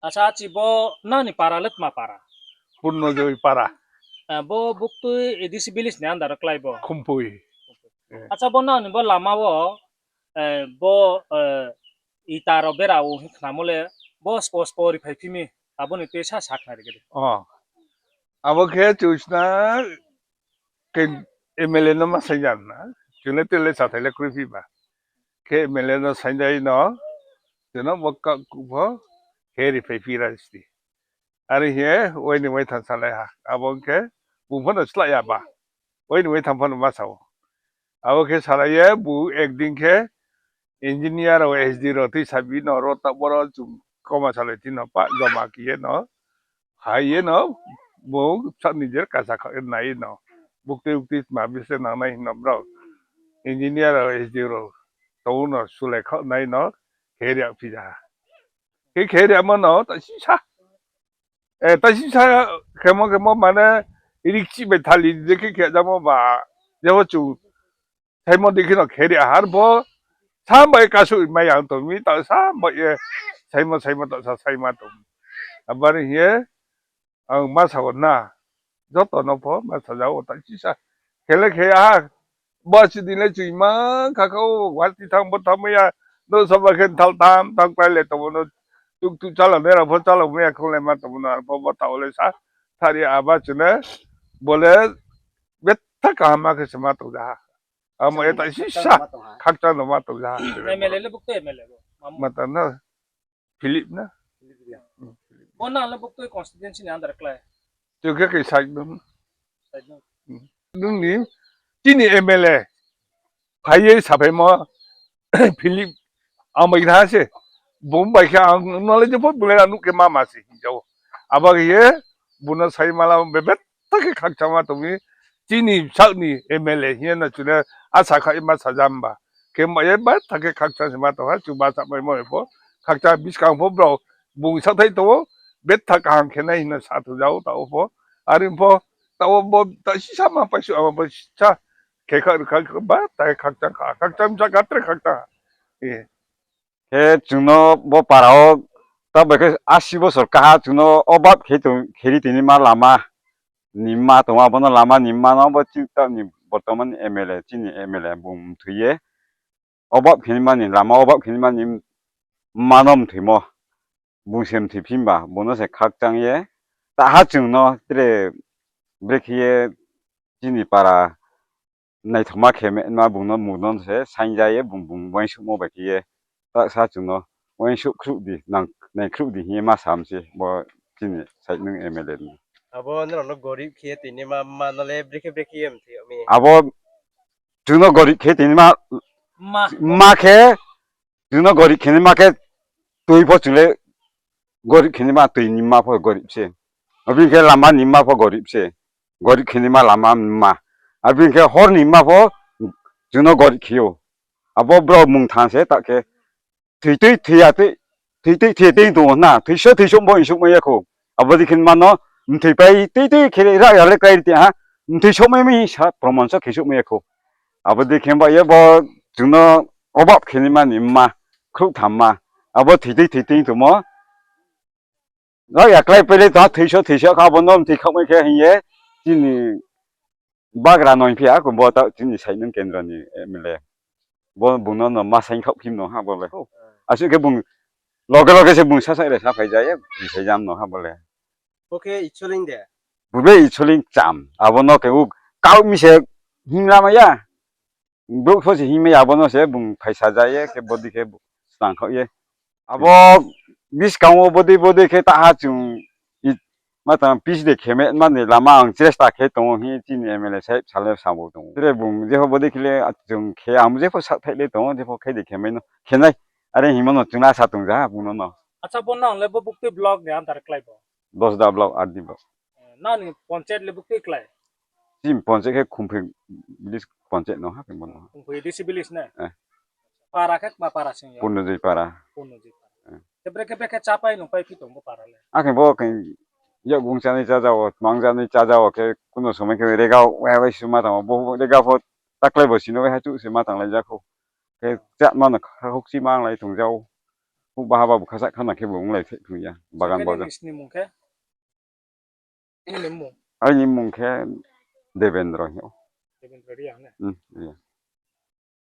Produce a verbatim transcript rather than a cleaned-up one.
Acha, achi bo nang ni para le tma para? Purnojoi para. Eh, bo buktui A D C village ni under wo klái bo? Khumpui. Acha, bo nang ni bo lama wo, eh, bo, eh, ita rao bera wo hing khnamo le, bo spo spo ri phai phi mi, abo ni tui sa sakhnari gede. O. Abo khe chusna ke M L A no ma saingjam na. Chune tele sathai le kroi phi ba. Khe M L A no saingjai no, chune bo ka ku pho, khe ri phai phi ra sti. Are hing ye, wai ni wai tham salai ha. Abo khe, bung pho no slái ya ba. Wai ni wai tham pho no ma sa ou. Abo khe salai ye, bu ekdin khe, engineer rao, S D rao tui sabi no, ro ta boro chung koma salai ti no pa, joma khe ye no. Hai ye no, bung sa ni jer kasa kha nai no. Buktui buktui ma bise nang nai no brao. Engineer rao, S D rao, tong no sulai kha nai no, khe ri phi ja ha. Khe khe ri ma no, ta sisa. Eh, ta sisa khemo khemo mane rikchi bai thali je khe khe jamo ba, jebo chung saimo dei khe no khe ri har pho, sam bai kasu mai yang tong mi, ta sam bai ye saimo saimo ta sa saima tong. Abari hing ye, ang ma sa wo na, joto no pho ma sa ja wo ta sisa. Khe le khe ha, Bo chini le chini ma kha kha o, Guwahati thang bo thang ya, no saba khe thal tam thang klái le tongmo no, tuk tuk chala nai rao pho chala mai ya khong le ma tongmo no, arpho bo tao le sa, thari aba chini, bo le betha kaham ma khe se ma tong ja ha. Amo eta sisa, khakchang no ma tong ja ha. M L A le bukto M L A bo. Mata na, Philip na. Bo nang le bukto constituency ni under klái. Tui khe khe side no. Nung ni, chini M L A. Phai ye saphaimo Philip ang bai kha se. Bung bai khe ang no le jepho bung le nuh khe ma ma se hing ja ou. Abo khe ye bung no sai ma la bebetha khe khakchangma tong mi. Chini bsaoh ni M L A hing ye no chini asa kha ma sa ja himba. Khe ma ye betha khe khakchang se ma tong ha, chung ma sa maimo pho. Khakchang buskang pho brao bung saohthai tong ou, betha kaham khe nai hing no sa tong ja ou, taoh pho. Are pho, taoh bo ta sisa ma paisuh, abo bo sisa khe kha, kha, kha, ba, ta khakchang kha, khakchang sa kha, tre khakchang. Eh. Khe chung no bo para wo, ta bai khe asi bosor kaha chung no obab khe tong, khe ri tini ma lama ni ma tong, abo no lama ni ma no bo chini ta ni bortoman M L A, chini M L A bung mthoi ye. Obab khe ni ma ni lama, obab khe ni ma ni ma no mthoimo. Bung se mthoi phi himba, bung no se khakchang ye. Ta ha chung no tre brekhe ye chini para naithoma khe ma bung no, bung no se saing ja ye, bung, bung uaingsouhmo bai khe ye. Ta sa chung no uaingsouh khruh di, nang, nai khruh di hing ye ma sa mi se, bo chini side nung M L A ni. Abo nrao no gorib khe ye tini ma, ma no le brekhe brekhe ye mthoi yag mi. Abo chung no gorib khe tini ma, ma khe, chung no gorib khe ni ma khe, tui pho chung le gorib khe ni ma, tui ni ma pho gorib se. Abo khe lama ni ma pho gorib se. Gorib khe ni ma lama ni ma. Abo khe hor ni ma pho chung no gorib khe ou. Abo brao mung thang se ta khe thoi tui thoi ya tui, thoi tui thoi ya tui tong ou na, thoi so thoi so bo hing souhmai ya khou. Abo dei khe ma no mthoi pai tui tui khe rak ya le klái ri ti ha, mthoi souhmai mi sa proman so khe souhmai ya khou. Abo dei khe ba ye bo chung no obab khe ni ma ni ma, khruh tham ma, abo thoi tui thoi tui tongmo. Rak ya klái pai le tong ha, thoi so thoi so kha, abo no mthoi khaohmai khe hing ye, chini bagra no hing phi ya, bo ta chini side nung kendra ni M L A. Bo bung no no ma saing khaoh phi no ha bo le. Asuh khe bung loge loge se bung sasaih re sa phai ja ye, bung sai jam no ha bo le. Bo khe Icholing de? Bo be Icholing cham. Abo no khe u kau mi se hing lamai ya. Brouh pho se hingmai ya, abo no se bung phaisa ja ye, khe bodei khe snang khaoh ye. Abo buskang wo bodei bodei khe taha chung ma tang peace de khe ma ni lama ang chesta khe tong ou hing chini M L A saheb sa le sa bo tong ou. Tre bung jepho bodei khe le chung khe ang jepho saohthaih le tong ou, jepho khe de khe mai no khe nai. Are hingmo no chung le asa tong ja ha bung no no. Acha, bo nang le bo buktui block ni under klái bo? Dosda block, R D block. Nang ni panchayat le buktui klái? Chini panchayat khe Khumphoi village panchayat no ha khe bo no. Khumphoi A D C village ne? Para khe tma para sing ya? Purnojoi para. Purnojoi para. Khe brekhe brekhe chápai nungpai phi tong bo para le? Akhe bo khe yakgung chánai chája wo, tmang chánai chája wo khe kuno somoi khe rega wai wai se ma tang ou. Bo rega pho taklái bo sino waiha chuh se ma tanglai ja khou. Khe chá ma no kha hokchi ma onglai tong ja ou. Houhbaha ba bu khasa khana khe bu onglai phaih phung ya. Bagan bagan. Aini mmung khe Debendra hing ou.